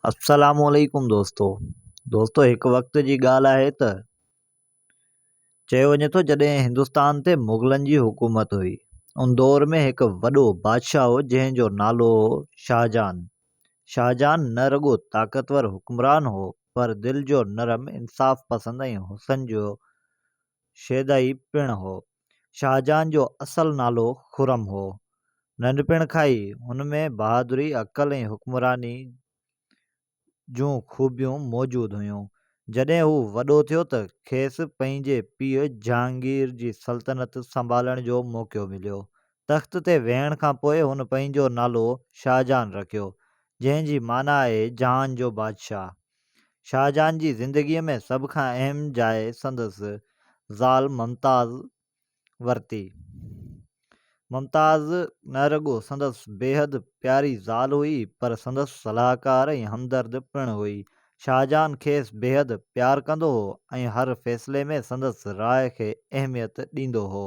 السلام عليڪم دوستو دوستو هڪ وقت جي ڳالهه آهي ته چيو وڃي ٿو جڏهن هندستان تي مغلن جي حڪومت هئي ان دور ۾ هڪ وڏو بادشاهه هو جنهن جو نالو هو شاهجهان شاهجهان نه رڳو طاقتور حڪمران هو پر دل جو نرم انصاف پسند ۽ حسن جو شيدائي پڻ هو. شاهجهان جو اصل نالو خرم هو. ننڍپڻ کان ئي هن ۾ بهادري، عقل ۽ حڪمراني جون خوبيون موجود هيون. جڏهن هو وڏو ٿيو ته کيس پنهنجي پيء جهانگير جي سلطنت سنڀالڻ جو موقعو مليو. تخت تي ويهڻ کان پوء هن پنهنجو نالو شاهجهان رکيو، جنهن جي معنيٰ آهي جهان جو بادشاهه. شاهجهان جي زندگيء ۾ سڀ کان اهم جاء سندس زال ممتاز ورتي. ممتاز نه رڳو سندس بيحد پياري زال هئي، پر سندس صلاحڪار ۽ همدرد پڻ هئي. شاهجهان کيس بيحد پيار ڪندو هو ۽ هر فيصلي ۾ سندس راء کي اهميت ڏيندو هو.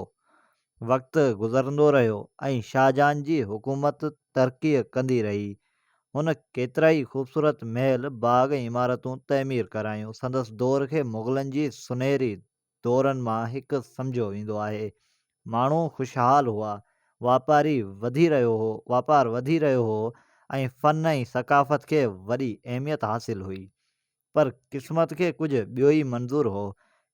وقت گذرندو رهيو ۽ شاهجهان جي حڪومت ترقي ڪندي رهي. هن ڪيترائي خوبصورت محل، باغ ۽ عمارتون تعمير ڪرايون. سندس دور کي مغلن جي سنهري دورن مان هڪ سمجهيو ويندو آهي. ماڻهو خوشحال هئا، واپاري وڌي رهيو هو، واپار وڌي رهيو هو ۽ فن ۽ ثقافت کي وڏي اهميت حاصل هئي. پر قسمت کي ڪجهه ٻيو ئي منظور هو.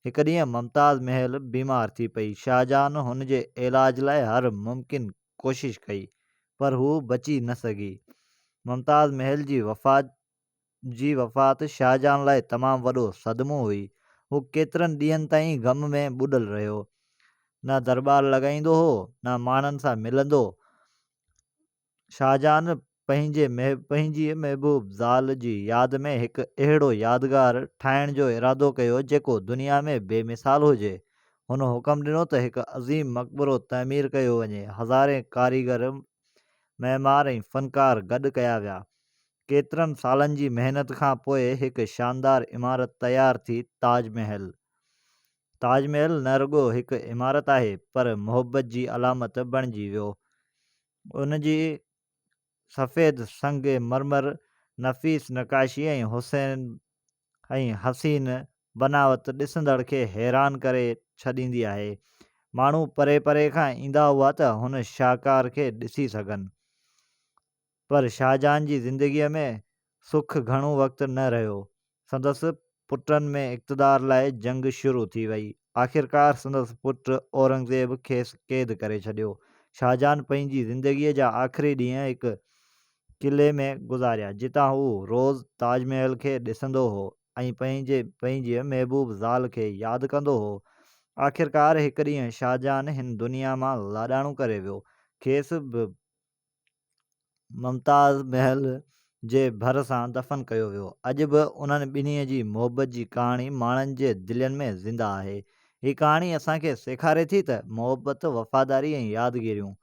هڪ ڏينهن ممتاز محل بيمار ٿي پئي. شاهجهان هن جي علاج لاء هر ممڪن ڪوشش ڪئي، پر هوء بچي نه سگهي. ممتاز محل جي وفات جي وفات شاهجهان لاء تمام وڏو صدمو هئي. هو ڪيترن ڏينهن تائين غم ۾ ٻڏل رهيو. نه درٻار لڳائيندو هو، نه ماڻهن سان ملندو. شاهجهان پنهنجي پنهنجيء محبوب زال جي ياد ۾ هڪ اهڙو يادگار ٺاهڻ جو ارادو ڪيو جيڪو دنيا ۾ بي مثال هجي. هن حڪم ڏنو ته هڪ عظيم مقبرو تعمير ڪيو وڃي. هزارين ڪاريگر، معمار ۽ فنڪار گڏ ڪيا ويا. ڪيترن سالن جي محنت کان پوء هڪ شاندار عمارت تيار ٿي تاج محل. تاج محل نه رڳو هڪ عمارت آهي پر محبت جي علامت بڻجي ويو. ان جي سفيد سنگ مرمر، نفيس نقاشي ۽ حسين ۽ حسين بناوت ڏسندڙ کي حيران ڪري ڇڏيندي آهي. ماڻهو پري پري کان ايندا هئا ته هن شاهڪار کي ڏسي سگهن. پر شاهجهان جي زندگيء ۾ سک گهڻو وقت نه رهيو. سندس پٽن ۾ اقتدار لاء جنگ شروع ٿي وئي. آخرڪار سندس پٽ اورنگزيب کيس قيد ڪري ڇڏيو. شاهجهان پنهنجي زندگيء جا آخري ڏينهن هڪ قلعي ۾ گذاريا، جتان هو روز تاج محل کي ڏسندو هو ۽ پنهنجي پنهنجي محبوب زال کي ياد ڪندو هو. آخرڪار هڪ ڏينهن شاهجهان هن دنيا مان لاڏاڻو ڪري ويو. کيس به ممتاز محل جي ڀر سان دفن ڪيو ويو. اڄ به انهن ٻنهي جي محبت جي ڪهاڻي ماڻهن جي دلين ۾ زنده آهي. هي ڪهاڻي اسان کي سيکاري ٿي ته محبت، وفاداري ۽ يادگيريون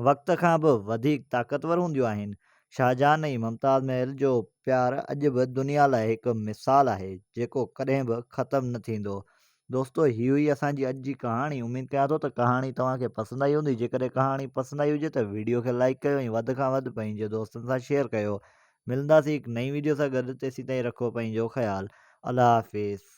وقت کان به وڌيڪ طاقتور هونديون آهن. شاهجهان ۽ ممتاز محل جو پيار اڄ به دنيا لاء هڪ مثال آهي، جيڪو ڪڏهن به ختم نه ٿيندو. دوستو هي هئي اسان جي اڄ جي ڪهاڻي اميد ڪيان ٿو ته ڪهاڻي توهان کي پسند آئي هوندي جيڪڏهن ڪهاڻي پسند آئي هجي ته ويڊيو کي لائڪ ڪيو ۽ وڌ کان وڌ پنهنجي دوستن سان شيئر ڪيو ملنداسين هڪ نئين ويڊيو سان گڏ تيسين تائين رکو پنهنجو خيال الله حافظ.